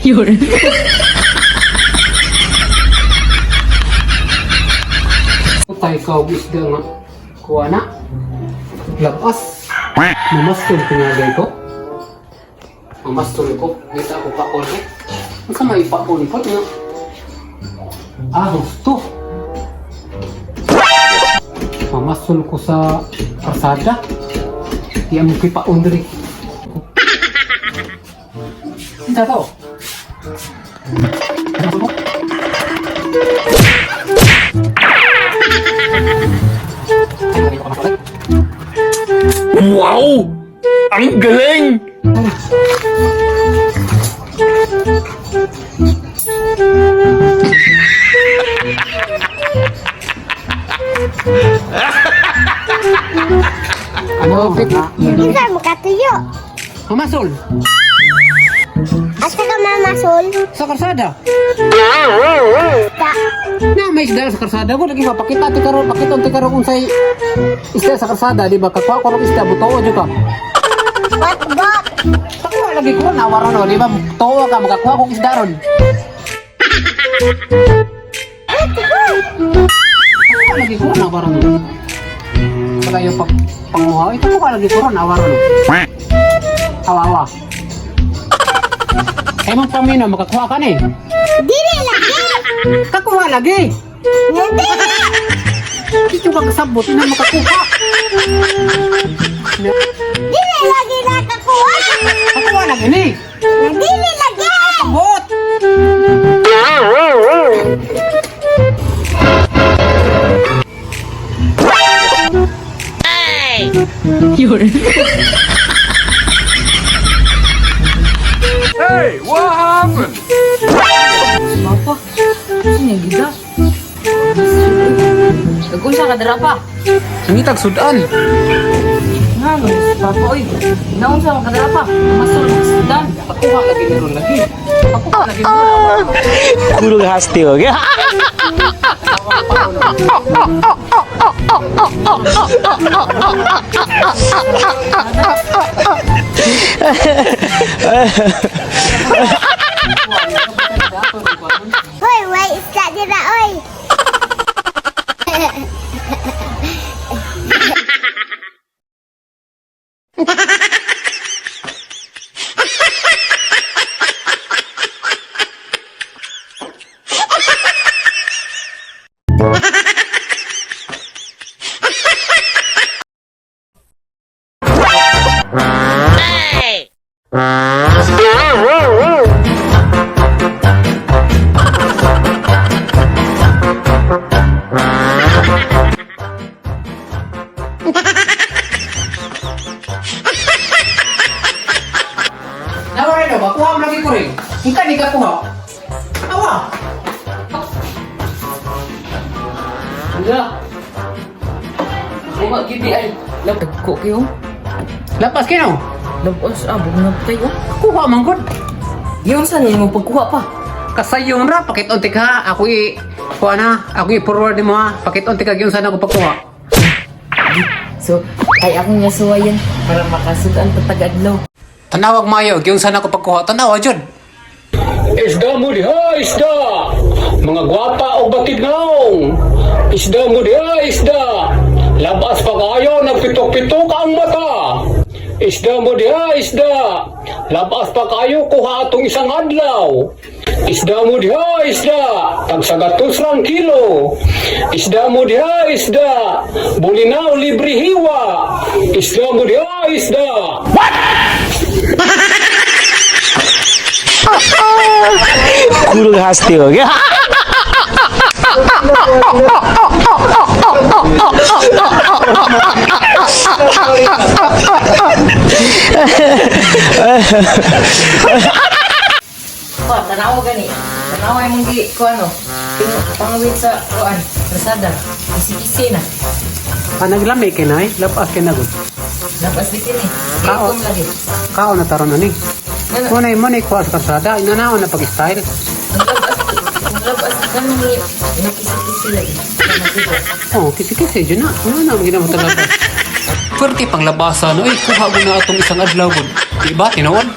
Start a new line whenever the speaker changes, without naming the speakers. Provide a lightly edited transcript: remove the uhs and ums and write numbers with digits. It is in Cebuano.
有人，
Tay ka og isda nga kuha na. Labas. Mamastol ko nga gay ko. Mamastol ko. Kita ako paon eh. Unsa may paon ko nga? Ah, gusto. Mamastol ko sa karsada. Di mo kipaon diri. Unsa to? Ano to?
Wow! Ang galing!
Ano?
Unsa mo katuyo?
Mamasol.
Asa ka mamasol?
Sa karsada.
Ka.
Na may isda sa karsada ko lagi mapakita ti karon, pakita ti karon unsay isda sa karsada, di ba? Kakuha ko rong isda butuo jud ka.
What bot?
Kakuha lagi ko na waron no, di ba? Tuo ka makakuha kog isda ron. Kakuha lagi ko na waron. Pagayo pag panguha, ito ko lagi ko ron awaron. Awa awa. Eh mong pamino makakuha ka ni.
Dili lagi.
Kakuha lagi.
Dili.
Dito ka kasabot na makakuha.
Dili lagi nakakuha.
Kakuha lagi ni.
Dili lagi.
Sabot.
有人，
Hey, what happened?
Papa, sino yung gida? Nag-unsa ka dira pa?
Nangitag sudan.
Nga, no, Papa, oy. Naunsa ka dira pa? Masol, sudan.
Kakuha lagi ni ron lagi. Kakuha lagi ni ron.
गुरु हंसते हो क्या?
Hoy, way isda dira oy.
Nawara na ba? Kuha mo lagi ko rin. Ika ni ka kuha. Awa.
Wala. Buka gidi ay. Nagko kayo.
Lapas kino.
Labos, ah, bugna pa kayo.
Kuha man gud.
Yun sa mo pagkuha pa.
Kasayon ra pakit unti ka. Ako i kuha na. Ako i forward mo ha. Pakit unti ka gyud sana ko pagkuha.
So, ay akong nga suwayan para makasudan patag-adlaw.
Tanawag mayo gyud sana ko pagkuha. Tanawa jud.
Isda mo diha, isda! Mga gwapa o batid ngaong! Isda mo diha, isda! Labas pa kayo, nagpitok-pitok ang mata! Isda mo diha, isda! Labas pa kayo, kuha atong isang adlaw! Isda mo diha, isda! Tagsagatos rang kilo! Isda mo diha, isda! Bulinaw, libre hiwa! Isda mo diha, isda!
गुरु हंसते हो क्या?
Pa, tanawa gani. Tanawa yung gi, ko ano. Pangawit sa, kuan, rasada. Kisi-kisi na.
Panaglami kay nay, lapas kay na gud.
Labas di kini.
Kao.
Ikom lagi.
Kao na taron ani.
Ngano?
Mo nay kuha sa kalsada, inanaon na pag-style.
Ang labas, ang labas, kano kisi-kisi lagi.
Oh, kisi-kisi jud na. Ano na ang ginamo talaga. Pwerte pang labasa no, eh, kuha mo na atong isang adlaw gud. Di ba tinuod?